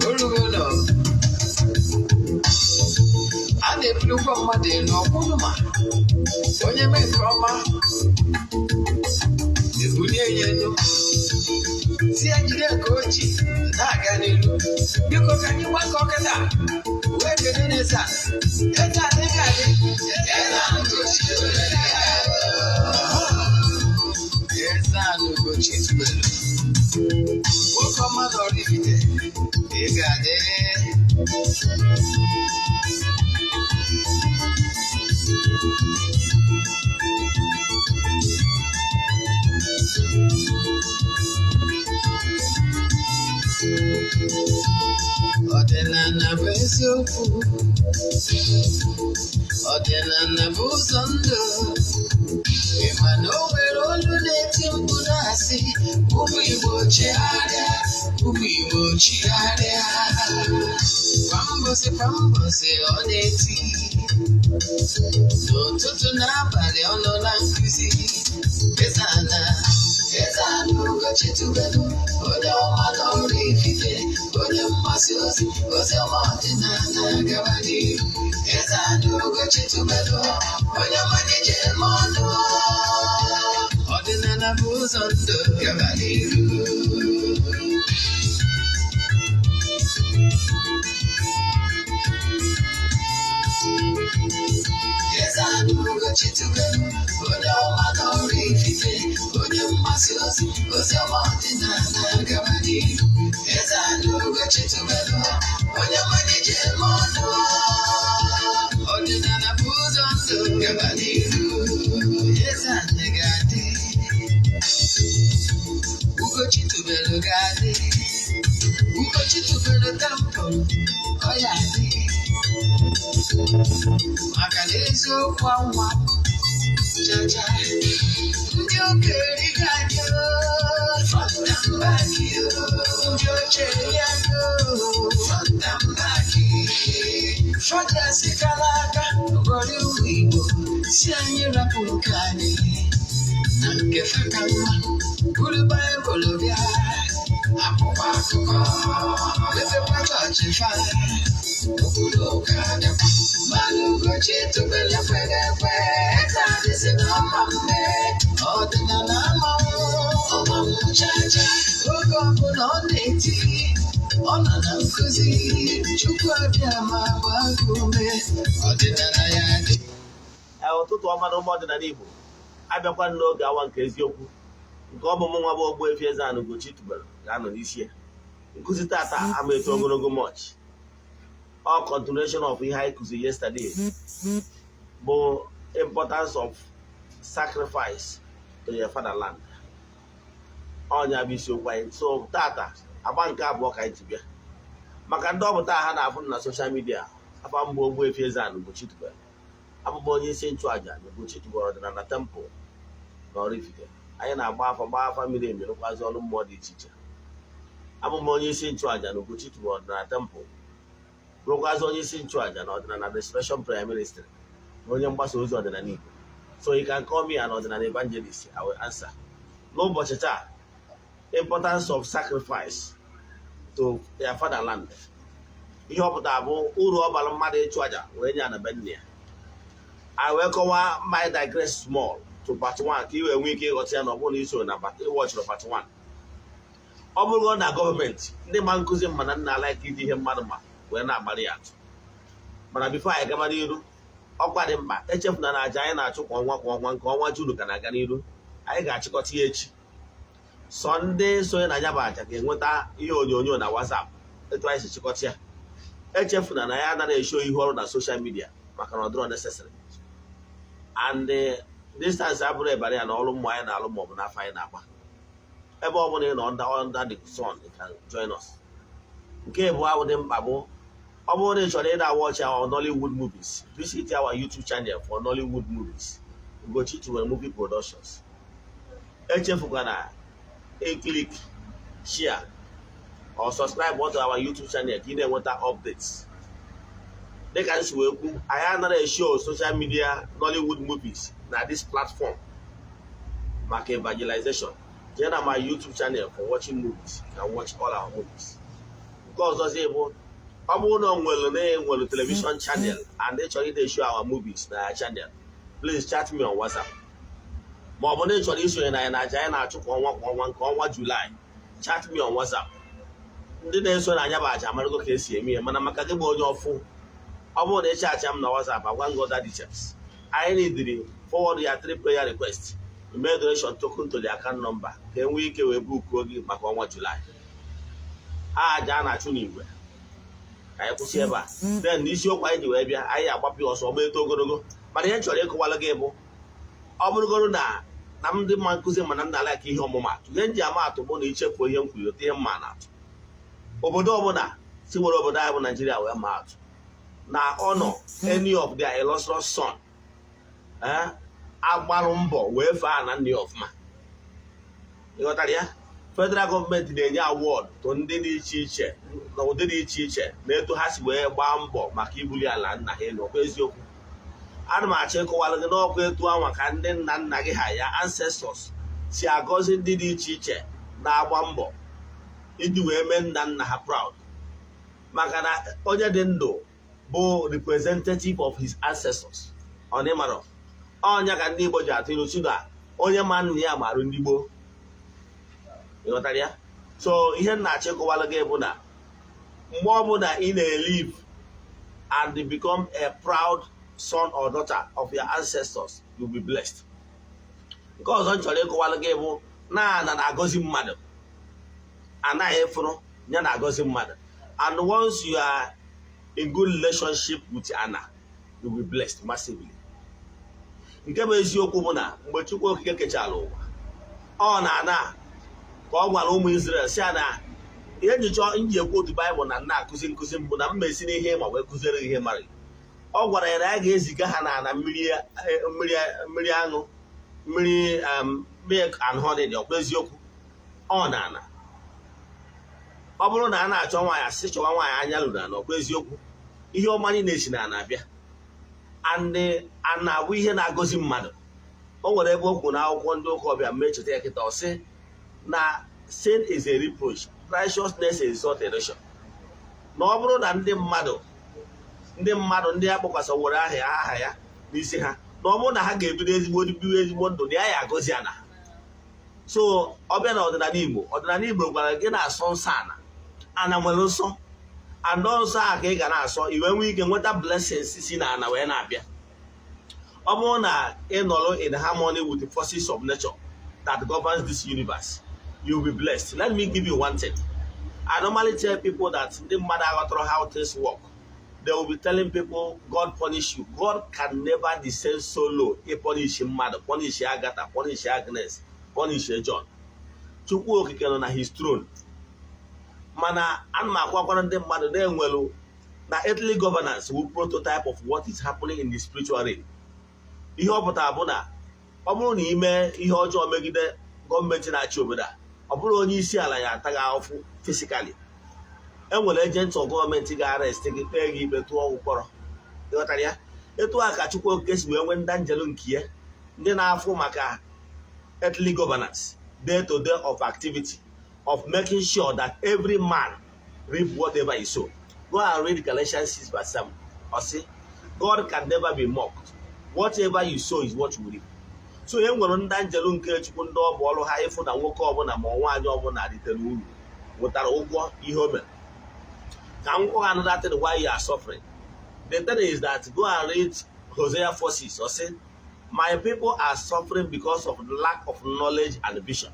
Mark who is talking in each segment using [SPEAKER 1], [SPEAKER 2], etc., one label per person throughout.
[SPEAKER 1] Orugo a na-ebulukwa mmadụ elu ọkwụnụ ma onye mee nke ọma ebulie ya elu, si ya jide nke o ji na-aga n'ilu. Biko, ka anyị gbakọ kịta wee kelee n'eze a. Eze adị ga-adị, eze ahụ gochi, eze ahụ Ugochi tubelu, nwoke ọma na Oraifite, ị ga-adị. Ọdịnala bụ eziokwu, ọdịnala bụ ụzọ ndụ. Ị ma na o nwere olu na-eti mkpu na-asị, "Ụmụ Igbo, chegharịa, ụmụ Igbo, chigharịa." Kwa mbọsị kwa mbọsị ọ na-eti, n'ụtụtụ n'abalị ọ nọ na nkụzi. Eze-Ana, Eze-Ana Ugochi tubelu, onye ọma na Oraifite, onye mgbasa ozi ozi ọma ọdịnala, gaba n'ihu. Eze-Ana Ugochi tubelu, onye ọma na-eje eme ọnụ, ọdịnala bụ ụzọ ndụ, gaba n'ihu. Eze-Ana Ugochi tubelu, onye ọma na Oraifite, onye mgbasa ozi ozi ọma ọdịnala, gaba n'ihu. Eze-Ana Ugochi tubelu, onye ọma na-eje eme ọnụ, ọdịnala bụ ụzọ ndụ, gaba n'ihu. Eze-Ana ga-adị, Ugochi tubelu ga-adị, Ugochi tubelu temple ọ ya adị, maka na eziokwu anwa chacha. Ndị okenye ga-adị, front and back, ndị ochie ya, front and back. Fọjasị kara aka gọrọ ụmụ Igbo si anyị rapụ nke anyị na nke fa ka mma, buru Baịbụl bịa, akwụkwọ akụkọ, mepekwa chọọchị fa, obodo ụka bịakwa. Mmanụ Ugochi tubelu ekweghị ekwe, eze adịsị na ọma mme, ọdịnala amanwụ ọmanwụ chacha. Oge ọbụla ọ na-eti, ọ nọ na nkụzi, Chukwu abịa ma gbaa gị ume, ọdịnala ya dị.
[SPEAKER 2] Ee, ụtụtụ ọma na ụmụ ọdịnala Igbo. Abịakwa n'oge awa nke eziokwu, nke ọmụmụ nwa bụ Ogbuefi Eze-Ana Ugochi tubelu ga-anọ n'isi ya. Nkụzi tata ama eto ogologo much. Ọ continuation of ihe anyị kụziri yesterday bụ importance of sacrifice to your fatherland. Ọnya bụ isiokwu anyị. So tata, agba nke abụọ ka anyị ji bịa. Maka ndị ọpụta ha na-afụ na social media, afa mbụ Ogbuefi Eze-Ana Ugochi tubelu, abụbụ onye isi nchụaja na Ugochi tubelu ọdịnala temple na Oraifite. Anyị na-agba afa, gbaa afa miri emi, rụkwazi ọrụ mmụọ dị iche iche. Abụ m onye isi nchụaja na Ugochi tubelu ọdịnala temple, bụrụkwazị onye isi nchụaja na ọdịnala Restoration Prayer Ministry na onye mgbasa ozi ọdịnala Igbo. So you can call me an ọdịnala evangelist, I will answer. N'ụbọchị taa, importance of sacrifice to their fatherland. Ihe ọ pụtara bụ uru ọ bara mmadụ ịchụ aja wee nye ana be nne ya. I wee kọwaa my digress small to part 1 ka ị wee nwee ike ịghọta ya, na ọ bụrụ na iso na ịwọchịrị part 1. Ọ bụrụ na gọọmenti ndị ma nkụzi mma na nna like iji ihe mmadụ ma wee na-agbara ya atụ. Mana before anyị gaba n'iru, ọkwa dị mkpa, echefuna na aja anyị na-achụ kwa ọnwa kwa ọnwa, nke ọnwa June ka na-aga n'iru. Anyị ga-achịkọta ya echi. Sọ ndị sonye na ya bụ aja ga-enweta ihe onyonyo na WhatsApp etu anyị si chịkọta ya. Echefuna na ya anaghị eshow ihu ọrụ na social media, maka na ọ dịrọ necessary, and distance abụrụ ịbara ya na ọrụ mmụọ anyị na-alụ maọbụ n'afọ anyị na-agba. Ebe ọ bụla ị nọ under the sun, you can join us. Nke abụọ ahụ dị mkpa bụ, ọ bụrụ na ị chọrọ ịna watch our Nollywood movies, visit our YouTube channel for Nollywood movies, Ugochi Tubelu Movie Productions. Echefukwana a click share or subscribe to our YouTube channel ka ị na-enweta updates. Dịka m si wee kwu, anyị anaghị eshow social media Nollywood movies na this platform. Maka evangelization, jee na my YouTube channel for watching movies. You can watch all our movies. Nke ọzọzi bụ, ọ bụrụ na ọ nwere na enwere television channel and ị chọrọ ide show our movies na ya channel, please chat me on WhatsApp. Ma ọ bụ na ị chọrọ isonye na ya na aja anyị na-achụ kwa ọnwa kwa ọnwa, nke ọnwa July, chat me on WhatsApp. Ndị na-eso na anya bụ aja amarago ka esi eme ya, mana maka gị bụ onye ọfụ, ọ bụrụ na ị chat m na WhatsApp, agwa gị other details. Anyị nidiri forward ya three prayer request, mee donation token to the account number, ka e nwee ike wee bookuo gị maka ọnwa July. Aja a na-achụ n'igwe, ka anyị kwụsị ebe a. Then n'isiokwu anyị ji wee bịa, anyị agbapụ ya ọsọ, ọgba eto ogologo, mana ihe m chọrọ ịkọwalụ gị bụ, ọ bụrụgoro na m ndị mma nkụzi, mana m na-ala ka ihe ọmụmatụ, ihe m ji ama atụ bụ na ichefuo ihe m kwuru, otu ihe mma na-atụ. Obodo ọbụla si nwere obodo anyị bụ Naijiria wee maa atụ na honor any of their illustrious son, agbarụ mbọ wee fee ana nna ya ọfụma. Ịghọtara ya? Federal gọọmenti na-enye award to ndị dị iche iche na ụdị dị iche iche na etu ha si wee gbaa mbọ maka ibuli ala nna ha elu. Ọkwa eziokwu? Ana m achọ ịkọwara gị n'ọkwa etu anwa ka ndị nna nna gị ha, ya ancestors, si agọzi ndị dị iche iche na-agba mbọ iji wee mee nna nna ha proud, maka na onye dị ndụ bụ representative of his ancestors. Ọ na ịmara ọnya ka ndị Igbo ji atụ ilu si na onye ma nna ya marụ ndị gboo. Ịghọtara ya? So ihe m na-achọ ịkọwara gị bụ na mgbe ọbụla ị na-elive and become a proud son or daughter of your ancestors, you will be blessed. Nke ọzọ m chọrọ ịkọwara gị bụ na ana na-agọzi mmadụ, anaghị efuru ya na-agọzi mmadụ, and once you are in good relationship with ana, you will be blessed massively. Nke bụ eziokwu bụ na mgbe Chukwu Okike kechara ụwa, ọ na-ana ka ọ gwara ụmụ Israel si ya na ihe njichọ nji ekwu otu Baịbụl na nna akụzi nkụzi mbụ na mma esi n'ihe ma wee kụziere gị ihe mara gị. Ọ gwara ya na ya ga-eziga ha n'ala mmiri mmiri mmiri aṅụ mmiri, milk and honey dị. Ọkwa eziokwu? Ọ na-ana, ọ bụrụ na a na-achọ nwaanyị, asị chọwa nwaanyị anya lụrụ ana. Ọkwa eziokwu? Ihe ọma niile si na ana abịa, and ana abụ ihe na-agọzi mmadụ. O nwere ebe o kwuru na akwụkwọ ndị ụka ọbịa ma echeta ya kịta, ọ sị na sin is a reproach, righteousness is not a nation. Na ọ bụrụ na ndị mmadụ ndị a kpọkwasịworo aha ya n'isi ha, na ọ bụrụ na ha ga-ebido ezigbo biwe ezigbo ndụ, na ya ya agọzi ana. So ọ bịa na ọdịnala Igbo, ọdịnala Igbo gwara gị na-asọ nsọ ana. Ana nwere nsọ, andọ nsọ a ka ị ga na-asọ, iwe nwee ike nweta blessings si na ana wee na-abịa. Ọ bụrụ na ị nọrọ in harmony with the forces of nature that governs this universe, you will be blessed. Let me give you one thing. I normally tell people that ndị mmadụ aghọtara how things work. They will be telling people God punish you. God can never descend so low ị punish mmadụ, punish Agatha, punish Agnes, punish John. Chukwu Okike nọ na his throne, mana ana m akwakwara ndị mmadụ na-enwelu na earthly governance wu prototype of what is happening in the spiritual realm. Ihe ọ pụtara bụ na ọ bụrụ na ime ihe ọjọọ megide gọọmenti na-achị obodo a, ọ bụrụ onye isi ala ya ataghị ahụhụ physically, enwere agent of gọọmenti ga-arrest gị, kpee gị ikpe, tụọ mkpọrọ. Ịghọtara ya? Etu a ka Chukwu Okike si wee nwee ndị njelu nke ya, ndị na-afụ maka earthly governance, day to day of activity of making sure that every man reap whatever he sow. Go and read Galatians 6 verse 7. Or see, God can never be mocked. Whatever you sow is what you reap. So e nwere ndị njelu nke Chukwu, ndị ọ bụ ọrụ ha ịfụ na nwoke ọbụla ma nwaanyị ọbụla ritere uru, nwetara ụgwọ ihe o mere. Ka m gwa another thing why you are suffering. The thing is that go and read Hosea 4:6. Or say, "My people are suffering because of lack of knowledge and vision."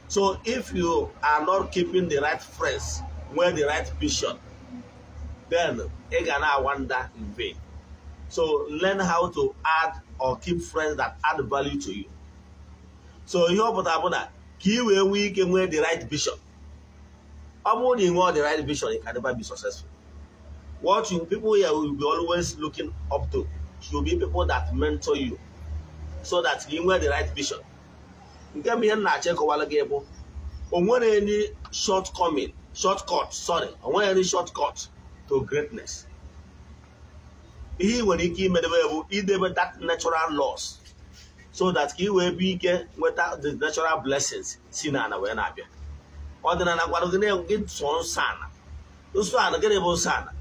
[SPEAKER 2] So if you are not keeping the right friends with the right vision, then ị ga na-wander in vain. So learn how to add or keep friends that add value to you. So ihe ọ pụtara bụ na ka ị wee nwee ike nwee the right vision. Ọ bụrụ na ị nwee the right vision, you can never be successful. What you people here will be always looking up to should be people that mentor you so that you nwee the right vision. Nke bụ ihe m na-achọ ịkọwara gị bụ, o nwere any shortcoming, shortcut, sorry, o nwere any shortcut to greatness. Ihe ị nwere ike imedebe bụ idebe that natural laws. so that ka ị wee bụ ike nweta the natural blessings si n'ala wee na-abịa. Ọdịnala gwara gị na gị sọ nsọ ala. Nsọ ala, gịnị bụ nsọ ala?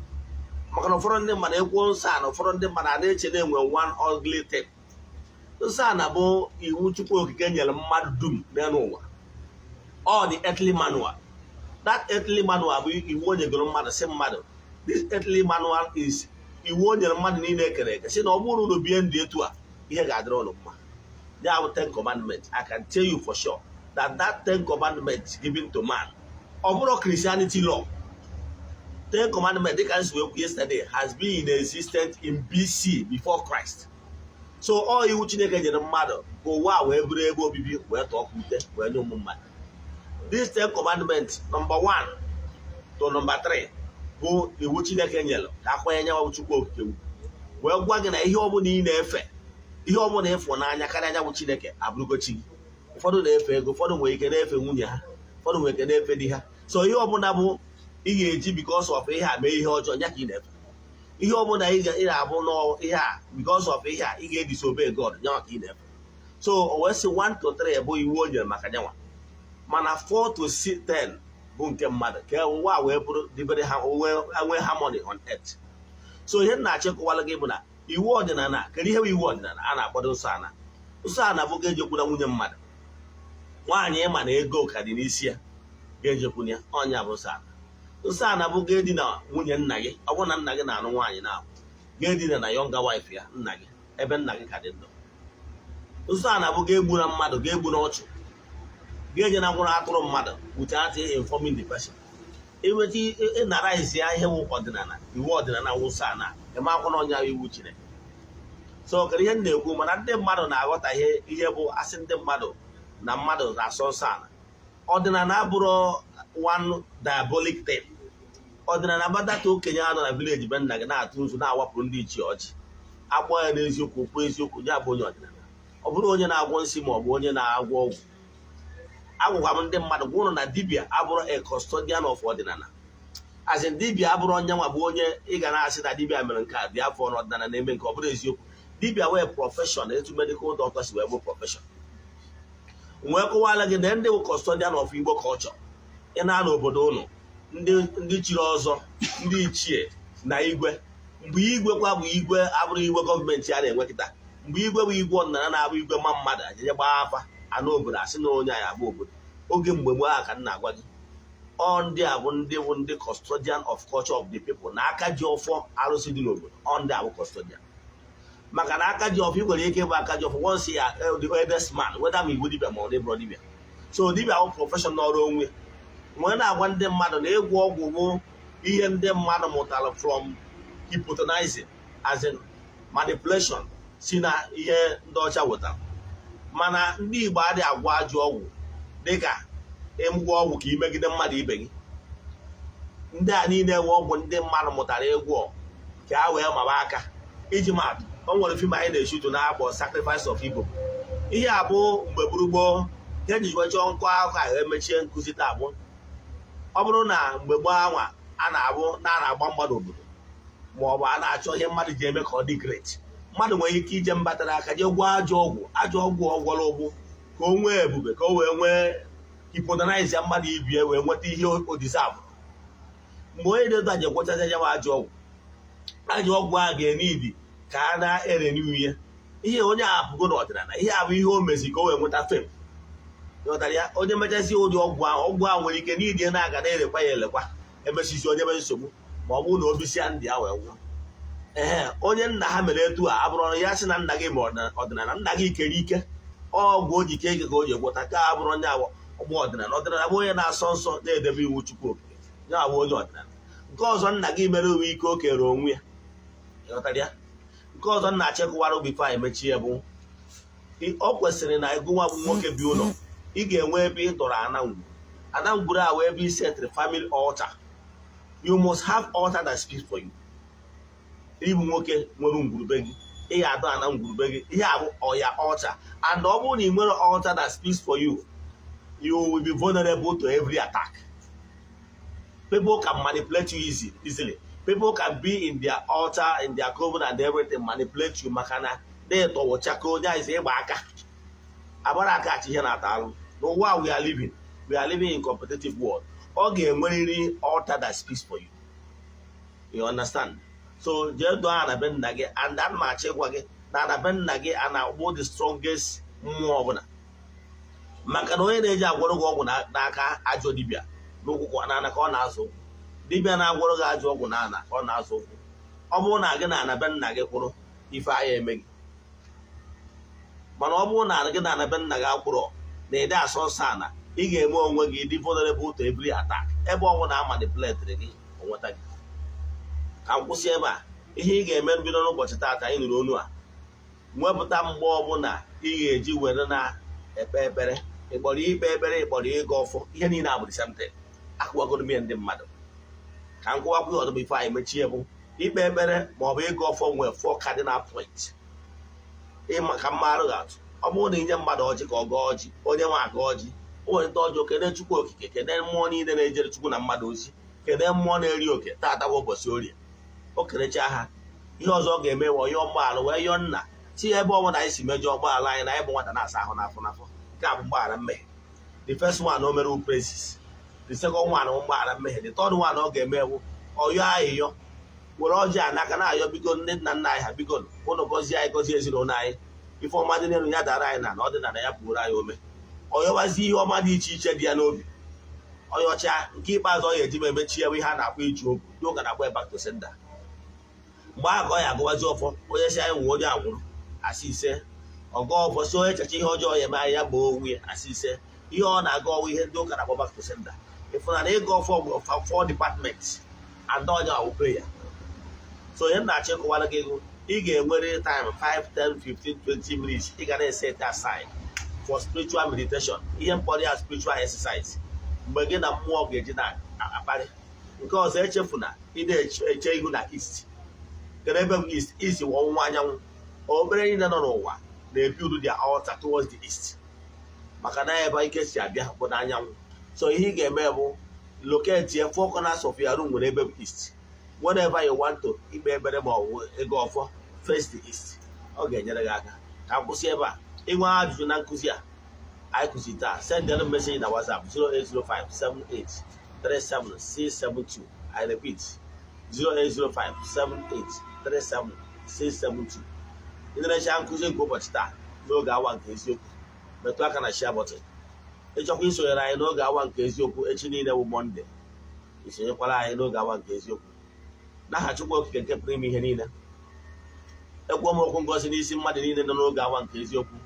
[SPEAKER 2] Maka na ụfọdụ ndị mmadụ ekwuo nsọ ala, ụfọdụ ndị mmadụ a na-eche na-enwe one ugly thing. Nsọ ala bụ iwu Chukwu Okike nyere mmadụ dum n'elu ụwa. Ọ the earthly manual. That earthly manual bụ iwu o nyegoro mmadụ, si mmadụ, this earthly manual is iwu o nyere mmadụ niile ekere eke, si na ọ bụrụ na unu bie ndụ etu a, ihe ga-adịrị ụnụ mma. Ya bụ Ten Commandments. I can tell you for sure that that Ten Commandments given to man, ọ bụrụ Christianity law. Ten Commandments, dịka nsi wee kwu yesterday, has been in existence in BC, before Christ. So ọ iwu Chineke nyere mmadụ ka ụwa a wee bụrụ ebe obibi, wee tọọ ka ute wee nye ụmụ mmadụ. This Ten Commandments, number one to number three, bụ iwu Chineke nyere ka akwanye nyanwa Chukwu Okike ugwu, wee gwa gị na ihe ọbụla ị na-efe, ihe ọbụla ịfụ n'anya karịa anyanwụ Chineke, abụrụgo chi gị. Ụfọdụ na-efe ego, ụfọdụ nwere ike na-efe nwunye ha, ụfọdụ nwere ike na-efe di ha. So ihe ọbụla bụ ị ga-eji because of ihe a mee ihe ọjọọ, ya ka ị na-efe. Ihe ọbụla ị ga-abụ n'ihe a, because of ihe a ị ga-edisobey God, nyanwa ka ị na-efe. So o wee sị 1 to 3 bụ iwu o nyere maka nyanwa, mana 4 to 10 bụ nke mmadụ, ka ụwa wee bụrụ dibere ha, nwee harmony on earth. So ihe m na-achịkọwala gị bụ na iwu ọdịnala, kedu ihe bụ iwu ọdịnala a na-akpọdo nsọ ana? Nsọ ana bụ ga-ejekwuna nwunye mmadụ, nwaanyị ịma na ego ka dị n'isi ya, ga-ejekwuna ya, ọnya bụ nsọ ana. Nsọ ana bụ ga-edina nwunye nna gị. Ọ bụrụ na nna gị na-anụ nwaanyị na ga-edina na younger wife ya, nna gị, ebe nna gị ka dị ndụ. Nsọ ana bụ ga-egbu na mmadụ, ga-egbu na ọchụ, ga-eje na mkpụrụ atụrụ mmadụ without informing the person. Enweta ịnara isi ya ihe wụ ọdịnala, iwu ọdịnala wụsa na eme akwụ na ọnya iwu Chineke. So kedu ihe m na-ekwu? Mana ndị mmadụ na-aghọtahie ihe bụ asị ndị mmadụ na mmadụ na-asọ nsọ ala. Ọdịnala abụrụ one diabolic thing. Ọdịnala gbadata okenye a nọ na village be nna gị na-atụ nzu, na-awapụrụ ndị ichie ọjị, akpọ ya n'eziokwu, okwu eziokwu, ya bụ onye ọdịnala. Ọ bụrụ onye na-agwọ nsị ma ọ bụ onye na-agwọ ọgwụ, agwụkwa m ndị mmadụ gwa ụnụ na dibịa abụrụ a custodian of ọdịnala. As in, dibịa abụrụ onye nwa bụ onye ị ga na-asị na dibịa mere nke a dị afọ n'ọdịnala na-eme nke ọ bụrụ eziokwu. Dibịa wee profession, etu medical doctor si wee bụ profession. Wee kọwala gị na ndị bụ custodian of Igbo culture, ị na n'obodo ụnụ, ndị chiri ọzọ, ndị ichie na igwe. Mgbe igwe kwa bụ igwe, abụrụ igwe gọọmenti a na-enwe kịta. Mgbe igwe bụ igwe ọdịnala, na-abụ igwe ma mmadụ ajeje gbaa afa anụ obodo, asị na onye anyị abụ obodo oge mgbe gboo ahụ ka m na-agwa gị. Ọ ndị a bụ ndị bụ ndị custodian of culture of the people na aka ji ọfọ arụsị dị n'obodo. Ọ ndị a bụ custodian, maka na aka ji ọfọ, ị nwere ike ịbụ aka ji ọfọ once ya the eldest man, whether ma igbo dibịa ma ọ na-ebụrụ dibịa. So dibịa bụ profession n'ọrụ onwe. Nwee na-agwa ndị mmadụ na ịgwọ ọgwụ bụ ihe ndị mmadụ mụtara from hypnotizing, as in manipulation, si na ihe ndị ọcha wetara. Mana ndị Igbo adịghị agwọ ajọ ọgwụ dịka ịgwọ ọgwụ ka imegide mmadụ ibe gị. Ndị a niile nwe ọgwụ ndị mmadụ mụtara ịgwọ ka a wee maba aka. Iji maatụ, o nwere film anyị na-eshutu na-akpọ Sacrifice of Igbo. Ihe a bụ mgbe gburugboo ihe eji chọọ nkọ akụkọ a emechie nkụzi taa bụ ọ bụrụ na mgbe gboo anwa a na-abụ na a na-agba mmadụ obodo, ma ọ bụ a na-achọ ihe mmadụ ji eme ka ọ dị great, mmadụ nwere ike ije mbatara aka jee gwọọ ajọ ọgwụ, ajọ ọgwụ ọ gwọrọ ụgbụ ka o nwee ebube, ka o wee nwee hypnotize mmadụ ibie, wee nweta ihe o deserve. Mgbe onye dị otu a ji gwọchacha ya ajọ ọgwụ, ajọ ọgwụ a ga-enidi ka a na-erenew ya. Ihe onye a apụgo n'ọdịnala, ihe a bụ ihe o mezi ka o wee nweta fame. Ịghọtara ya? Onye mechazi ụdị ọgwụ ahụ, ọgwụ ahụ nwere ike n'idi na-aga na-erekwa ya elekwa, emesizi onye be nsogbu, ma ọ bụrụ na o bisia ndị ya wee nwụọ. Ee, onye nna ha mere etu a abụrụ ya sị na nna gị ma ọdịnala, nna gị kere ike ọgwụ o ji kee ike ka o ji gwọta ka abụrụ onye ọgbọ ọdịnala. Ọdịnala bụ onye na-asọ nsọ, na-edebe iwu Chukwu Okike, ya bụ onye ọdịnala. Nke ọzọ, nna gị mere onwe ike o kere onwe ya. Ịghọtara ya? Nke ọzọ nna achịkọwara before anyị mechie ya bụ ọ kwesịrị na ịgụnwa bụ nwoke bi ụlọ, ị ga-enwe ebe ị dọrọ ana ngwuru. Ana ngwuru a wee ebe i setịrị family altar. You must have altar that speaks for you. Ịbụ nwoke nwere ngwurube gị, ị ga-adọ ana ngwurube gị. Ihe a bụ ọya altar. And ọ bụrụ na ị nwere altar that speaks for you, you will be vulnerable to every attack. People can manipulate you easily. People can be in their altar, in their coven and everything, manipulate you, maka na na-etọwụchaka onye anyị ịgba aka. Agbara akachi ihe na-ata alụ n'ụwa. We are living in competitive world. Ọ ga-enwerịrị altar that speaks for you. You understand? So jee doo ana be nna gị. And ana m achọ ịgwa gị na ana be nna gị a na-agbụ the strongest mmụọ ọbụla, maka na onye na-eji agwọrọ gị ọgwụ n'aka ajọ dibịa n'ụkwụ na ana ka ọ na-azụ ụkwụ. Dibịa na-agwọrọ gị ajọ ọgwụ na ana ka ọ na-azụ ụkwụ. Ọ bụrụ na gị na ana be nna gị kwụrụ, ife agha eme gị. Mana ọ bụrụ na gị na ana be nna gị akwụrọ na ịdị asọ nsọ ana, ị ga-eme onwe gị dị vulnerable to every attack. Ebe ọ bụla amanipulate gị, o nweta gị. Ka m kwụsị ebe a. Ihe ị ga-eme mbido n'ụbọchị taata anyị nụrụ onu a, wepụta mgbe ọbụla ị ga-eji were na-ekpe ekpere. Ịkpọrọ ikpe ekpere, ịkpọrọ ịga ọfọ, ihe niile abụ the same thing. Akụwagoro m ya ndị mmadụ. Ka m kwụwakwa ihe ọzọ before anyị mechie, bụ ikpe ekpere ma ọ bụ ịga ọfọ nwee four cardinal point. Ịma ka mma arụ atụ, ọ bụrụ na inye mmadụ ọjị ka ọ gọọ ọjị, onye nwe aga ọjị, o nwere ndị ọjọọ kene Chukwu Okike, kene mmụọ niile na-ejere Chukwu na mmadụ ozi, kene mmụọ na-eri oke taata bụ ụbọchị Orie. O kelechaa ha, ihe ọzọ ọ ga-eme wee yọọ mgbaghara, wee yọọ nna chi ebe ọ bụla anyị si mejọọ mgbaghara anyị na anyị bụ nwata na-asa ahụ n'afọ n'afọ. Nke a bụ mgbaghara mmehie. The first one o mere wụ praises. The second one bụ mgbaghara mmehie. The third one ọ ga-eme bụ ọyọ ayịyọ, were ọjị a n'aka na-ayọ, biko ndị nna nna anyị ha, biko ụnụ gọzie anyị, gọzie ezinụlọ anyị, ife ọma dị n'elu ya dara anyị na na ọdịnala ya pụrụ anyị ome. Ọyọwazi ihe ọma dị iche iche dị ya n'obi. Ọyọcha nke ikpeazụ ọ ga-eji ma emechie bụ ihe a na-akpọ iji okwu ndị ụka na-akpọ back to sender. Mgbe ahụ ka ọ ya agụwazi ọfọ. Onye si anyị nwụ, onye anwụrụ, asị ise. Ọgọ ọfọ si onye echecha ihe ọjọọ ya eme anyị, ya gbaa onwe ya, asị ise. Ihe ọ na-aga ọwụ ihe ndị ụka na-akpọ back to sender. Ịfụna na ịga ọfọ bụ four departments and onye awụ prayer. So onye na-achọ ịkọwara gị ego, ị ga-enwere time 5, 10, 15, 20 minutes ị ga na-eset aside for spiritual meditation, ihe mkpọrọ ya spiritual exercise, mgbe gị na mmụọ ga-eji na-akparị. Nke ọzọ, echefuna ị na-eche ihu na east. Kedu ebe bụ east? East wụ ọwụwa anyanwụ. Obere niile nọ n'ụwa na-ebuild their altar towards the east, maka na ebe ike si abịa bụ n'anyanwụ. So ihe ị ga-eme bụ locate your four corners of your room nwere ebe bụ east. Whenever you want to ikpe ekpere ma ọ bụ ịga ọfọ, face the east. Ọ ga-enyere gị aka. Ka m kwụsị ebe a. Ịnwe ajụjụ na nkụzi a anyị kụzi taa, send them message na WhatsApp 0805 7837672. I repeat, 0805 7837672. Ịnerecha nkụzi nke ụbọchị taa n'oge Awa nke Eziokwu, metụ aka na share button. Ịchọkwa isonyere anyị n'oge Awa nke Eziokwu echi niile bụ Monday, isonyekwara anyị n'oge Awa nke Eziokwu. N'aha Chukwu Okike nke pụrụ ime ihe niile, ekwuo m okwu ngozi n'isi mmadụ niile nọ n'oge Awa nke Eziokwu,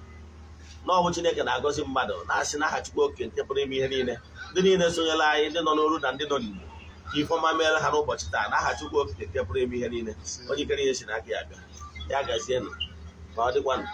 [SPEAKER 2] na ọ bụ Chineke na-agọzi mmadụ. Na-asị n'aha Chukwu Okike nke pụrụ ime ihe niile, ndị niile sonyere anyị, ndị nọ n'oru na ndị nọ n'Igbo, ka ifeọma meere ha n'ụbọchị taa. N'aha Chukwu Okike nke pụrụ ime ihe niile, onye ike niile si n'aka ya bịa, ya gazienụ ka ọ dịkwanụ.